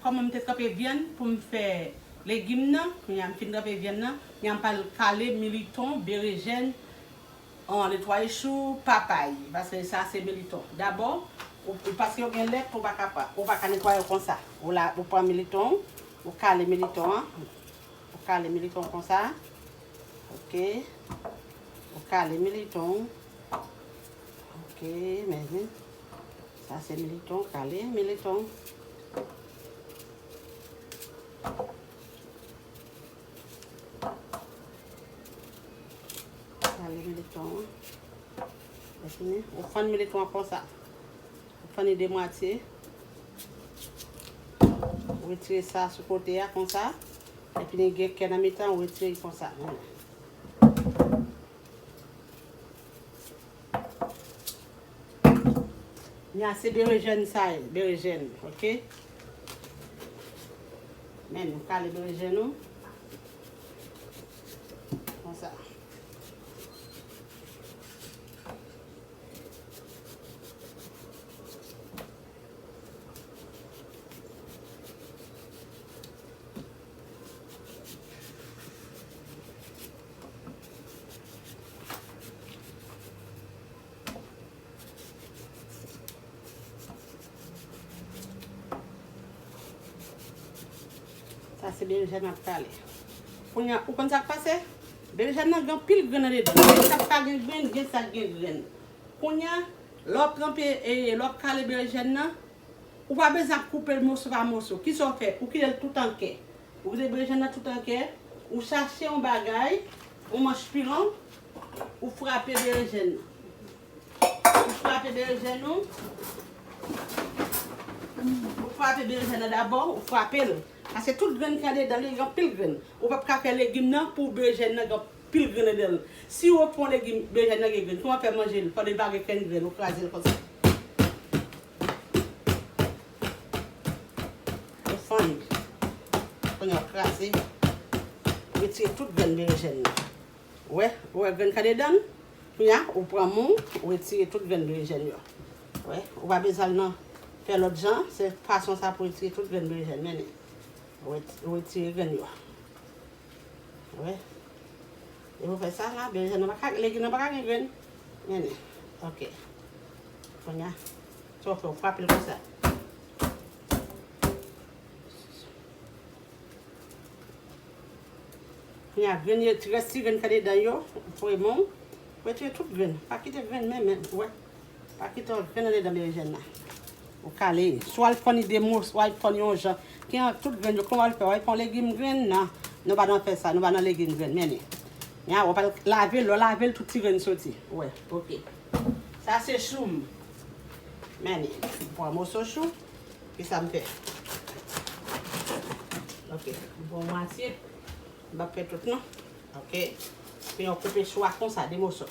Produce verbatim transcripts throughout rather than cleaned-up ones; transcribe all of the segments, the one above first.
Kòman m te tranpe vyann pou m fè legim nan, kounye a m fin tranpe vyann nan, kounye a m pral kale militon, berejèn, an, netwaye chou, papay, paske sa se militon. Dabò, ou, ou, paske yo gen lèt, ou pa ka pa, ou pa ka netwaye yo konsa. Ou la, ou pran militon, ou kale militon an, ou kale militon konsa. Ok. Ou kale militon. Ok, men, men. Sa se militon, kale militon. Kale militon. Lè fini, ou fann militon an konsa. Ou fann li de mwatye. Ou retire sa sou kote a konsa. Epi li gen kè nan mitan, ou retire li konsa. Nya se berejèn sa ye, berejèn, ok? Men nou kale berejèn nou. Konsa. Sa se berejèn m ap kale. Kounye a, ou konn sa k pase? Berejèn nan gen anpil grenn andedan. Gen sa k pa gen grenn, gen sa k gen grenn. Kounye a, lè w ap tranpe, e, lè w ap kale berejèn nan, ou pa bezwen ap koupe l moso pa moso. Kisa w fè? Ou kite l tout an kè. Ou kite berejèn nan tout an kè. Ou chache yon bagay, yon manch pilon, ou frape berejèn nan. Ou frape berejèn ou. Ou frape berejèn nan dabò, ou frape l. Paske tout grenn ki andedan li, gen anpil grenn. Ou p ap ka fè legim nan pou berejèn nan gen anpil grenn anndan l. Si ou pran legim, berejèn nan gen grenn, kòman fè manje l pandan li pa gen kenn grenn, ou kraze l konsa. Ou fann. Kounye a w kraze. Retire tout grenn berejèn nan. Ou wè, ou wè grenn k andedan l? Kounye a, ou pran men w, ou retire tout grenn berejèn yo. Ou wè, ou pa bezwen al nan fè lòt jan, se fason sa pou retire tout grenn berejèn, men li. Ou ret-, ou retire grenn yo. Ou wè? Depi ou fè sa la, berejèn nan pa ka, legim nan pa ka gen grenn. Men li. Ok. Kounye a, sa w fè, ou frape l konsa. Kounye a, grenn yo, ti rès ti grenn k andedan yo, ou foure men w, ou retire tout grenn. Pa kite grenn menm, menm, ou wè. Pa kite yon grenn andedan berejèn nan. Ou kale. Swa l fann li de mo, swa l fann yon jan. Gen tout grenn yo, kòman w al fè? W al pran legim grenn? Non. Nou pa nan fè sa, nou pa nan legim grenn. Men li. Nya, w ap al lave l, lè w lave l, tout ti grenn soti. Ou wè, ok. Sa se chou m. Men li. M pran moso chou. Kisa m fè? Ok, m pran mwatye. M p ap fè tout non. Ok. Epi yo koupe chou a konsa, de moso.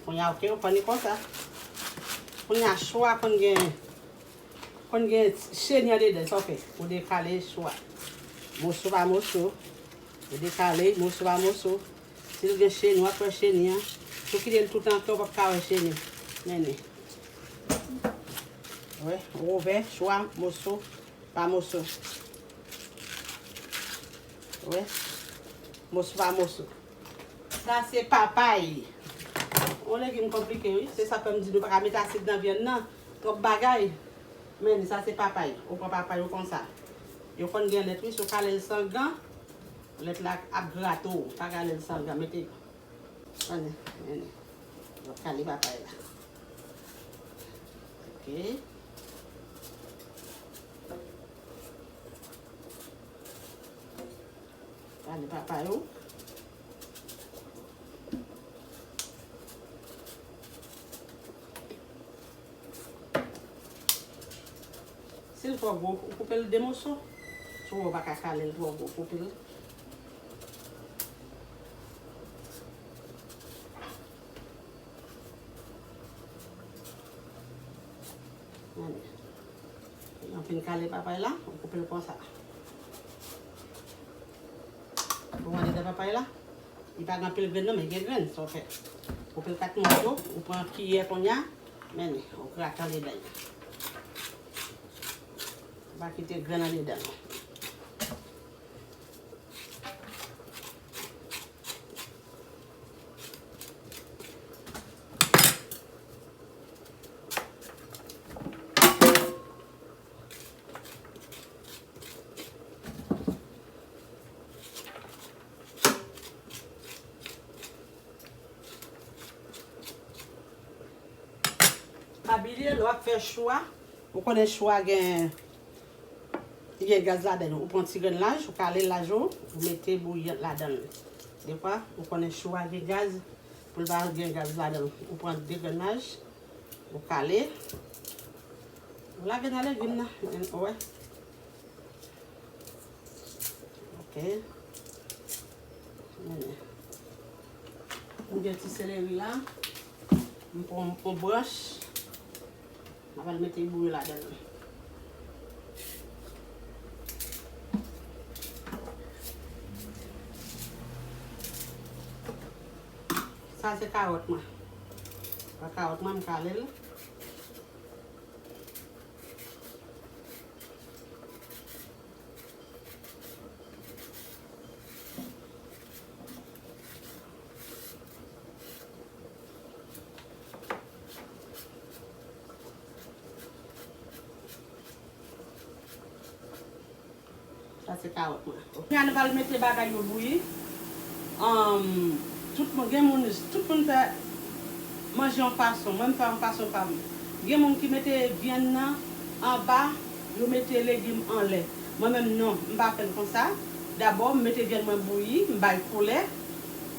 Kounye a, ok, ou konn li konsa. Kounye a, chou a konn gen, konn gen cheni andedan, sa w fè? Ou dekale chou a. Moso pa moso. Ou dekale, moso pa moso. Si l gen cheni, w ap wè cheni an. Si w kite l tout an kè, ou p ap ka wè cheni. Men li. Wè, ou ouvè chou a, moso pa moso. Wè. Moso pa moso. Sa se papay. Yon legim konplike, wi. Se sa fè m di nou pa ka met asid nan vyann nan. Twòp bagay. Men sa se papay. Ou pran papay ou konsa. Yo konn gen lèt, wi, si w kale l san gan, lèt la ap grate w. Pa kale l san gan, mete. Ann, ann. Yo kale papay la. Ok. Kale papay ou. Si l twò gwo, ou koupe l de moso. Si w wè w pa ka kale l twò gwo, koupe l. Gade. Lè w fin kale papay la, ou koupe l konsa. Ou wè andedan papay la, li pa gen anpil grenn non, men gen grenn, sa w fè. Koupe l kat mòso, ou pran kiyè kounye a, men ou grate andedan l. Pa kite grenn andedan. Pa bliye, lè w ap fè chou a, ou konnen chou a gen, li gen gaz ladan l. Ou pran ti grenn laj, ou kale laj ou, ou mete bouyi an ladan l. Defwa, ou konnen chou a gen gaz, pou l pa gen gaz ladan l. Ou pran de grenn laj, ou kale, ou lave nan legim nan, ou wè. Ok. Mennen. M gen ti seleri la. M pran yon branch. M ap al mete bouyi ladan l. Sa se kawòt mwen. Sa kawòt mwen, m kale l. Sa se kawòt mwen. Kounye a nou pral mete bagay yo bouyi. Anm, tout moun, gen moun, tout moun fè manje yon fason. Mwen, m fè yon fason pa m. Gen moun ki mete vyann nan anba, yo mete legim anlè. Mwen menm, non, m pa fè l konsa. Dabò, m mete vyann mwen bouyi, m bay koulè.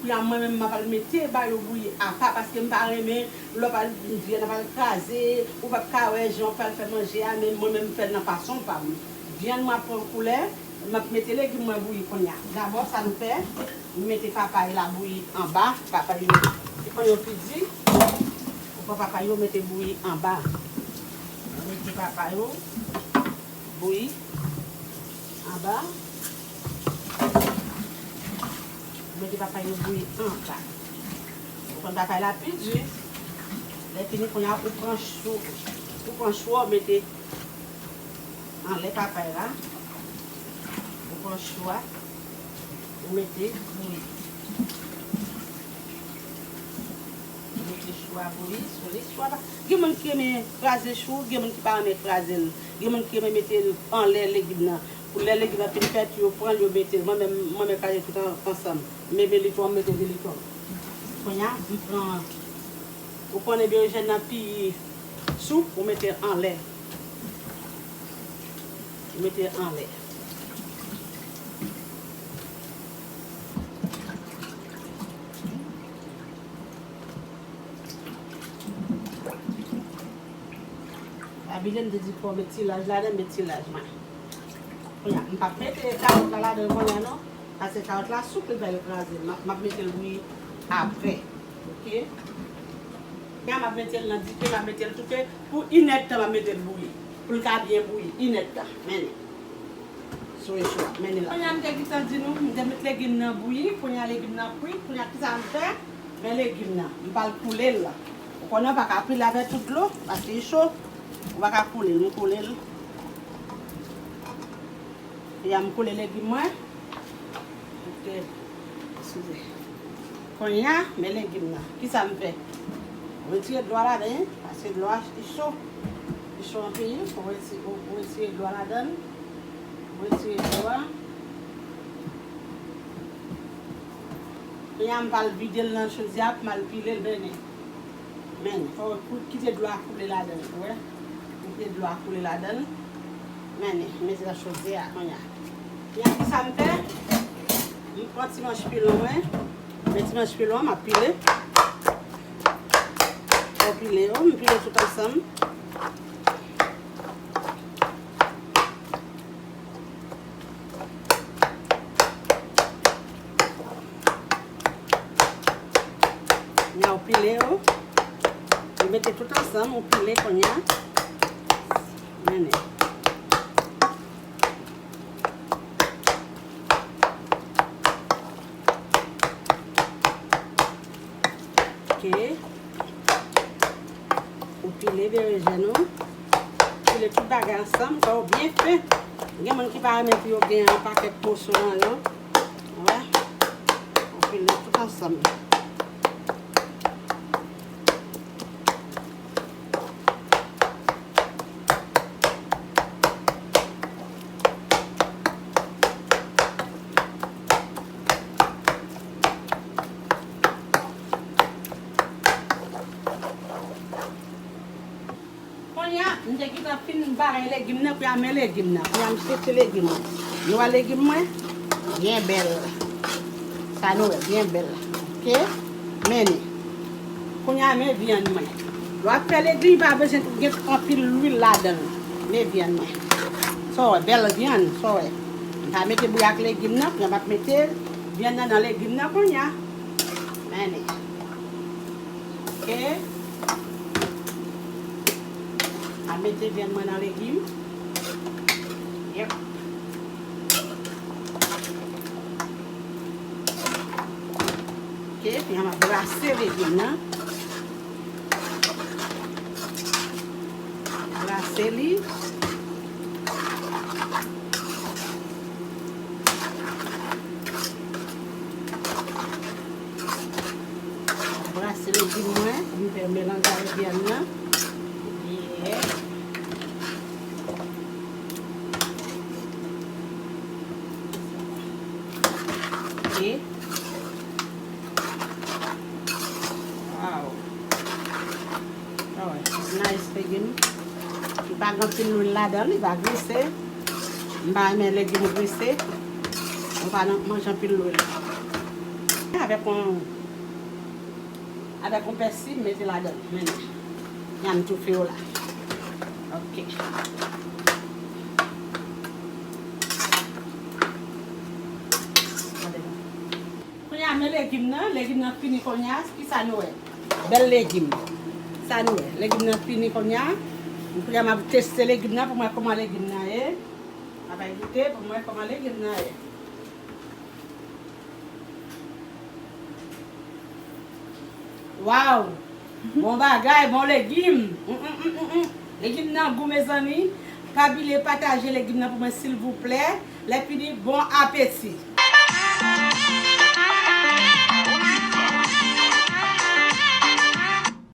Kounye a, mwen menm, m ap al mete ba yo bouyi apa, paske m pa renmen lè w pral vyann ap al kraze, ou p ap ka wè jan w pral fè manje a, men mwen menm, m fè l nan fason pa m. Vyann mwen ap pran koulè, m ap mete legim mwen bouyi kounye a. Dabò, sa nou fè, m mete papay la bouyi anba, papay yo, se konn yo pi di, ou pran papay yo, mete bouyi anba. Mete papay yo bouyi anba. Mete papay yo bouyi anba. Ou konn papay la pi di. Lè fini kounye a, ou pran chou, ou pran chou a, ou mete anlè papay la. Ou pran chou a, ou mete bouyi. Ou mete chou a bouyi sou li. Chou a pa, gen moun ki renmen kraze chou, gen moun ki pa renmen kraze l. Gen moun ki renmen mete l anlè legim nan. Pou lè legim nan fin fèt, yo pran l, yo mete l. Mwen menm, mwen menm kraze tout an, ansanm. M mete li twò, m mete li twò. Kounye a, m pran, ou konnen berejèn nan pi soup, ou mete l anlè. Ou mete l anlè. Abile m te di fò met ti laj ladan, met ti laj mwen. Kounye a, m p ap mete kawòt la ladan kounye a non, paske kawòt la soup li fè l kraze. M ap, m ap mete l bouyi apre. Ok? Kounye a, m ap mete l nan dike, m ap mete l touke pou inèdtan, m ap mete l bouyi. Pou l ka byen bouyi, inèdtan. Mennen. Sou recho a, mennen la. Kounye a, m te gentan di nou, m te met legim nan bouyi, kounye a legim nan kwit, kounye a kisa m fè? Men legim nan, m pral koule l la. Ou konnen w pa ka pile avèk tout dlo, paske li cho. Ou pa ka koule l, m koule l. Kounye a m koule legim mwen. Ok. Eskize. Kounye a, men legim nan. Kisa m fè? Retire dlo a ladan, paske dlo a li cho. Li cho anpil. Ou reti-, ou, ou retire dlo a ladan. Ou retire dlo a. Kounye a, m pral vide l nan chodyè a pou m al pile l, mennen. Men, fò w kou-, kite dlo a koule ladan l, ou wè. Kite dlo a koule ladan l. Men, mete nan chodyè a, kounye a. Kounye a, kisa m fè? M pran ti manch pilon mwen. Men ti manch pilon, m ap pile. Fò w pile yo, m pile tout ansanm. Kounye a ou pile yo. Ou mete tout ansanm, ou pile kounye a. Mennen. Ok. Ou pile berejèn ou. Pile tout Bagay ansanm, fè yo byen fen. Gen moun ki pa renmen pou yo gen yon pakèt moso nan yo. Wè. Ou file tout ansanm. Kounye a, m te gentan fin bare legim nan, kounye a men legim nan. Kounye a m soti legim nan. Nou wè legim mwen? Byen bèl. Sa nou wè, byen bèl. Oke? Men li. Kounye a men vyann mwen. Lè w ap fè legim, pa bezwen gen anpil lwil ladan l. Men vyann mwen. Sa w wè, bèl vyann, sa w wè. M pa mete bouyi ak legim nan, kounye a m ap mete vyann nan nan legim nan kounye a. Men li. Oke. A mete vyann mwen nan legim. Yep. Oke, kounye a m ap brase legim nan. Brase li. Brase legim mwen, m fè melanje avèk vyann nan. Yeah. Ok. Wow. Sa w wè, nice legim. Li pa gen anpil lwil ladan, li pa grese. M pa renmen legim grese. Mwen pa nan manje anpil lwil. Avèk yon, avèk yon pèsi, m mete ladan. Men, y a m toufe yo la. Ok. Kounye a, men legim nan, legim nan fini kounye a, kisa nou wè? Bèl legim. Sa nou wè? Legim nan fini kounye a. Kounye a, m ap teste legim nan pou m wè kòman legim nan ye. M ap goute pou m wè kòman legim nan ye. Wow! Bon bagay, bon legim. Mm, mm, mm, mm, mm. Legim nan gou, mezanmi. Pa bliye pataje legim nan pou mwen, silvouplè. Lè fini, bon apeti.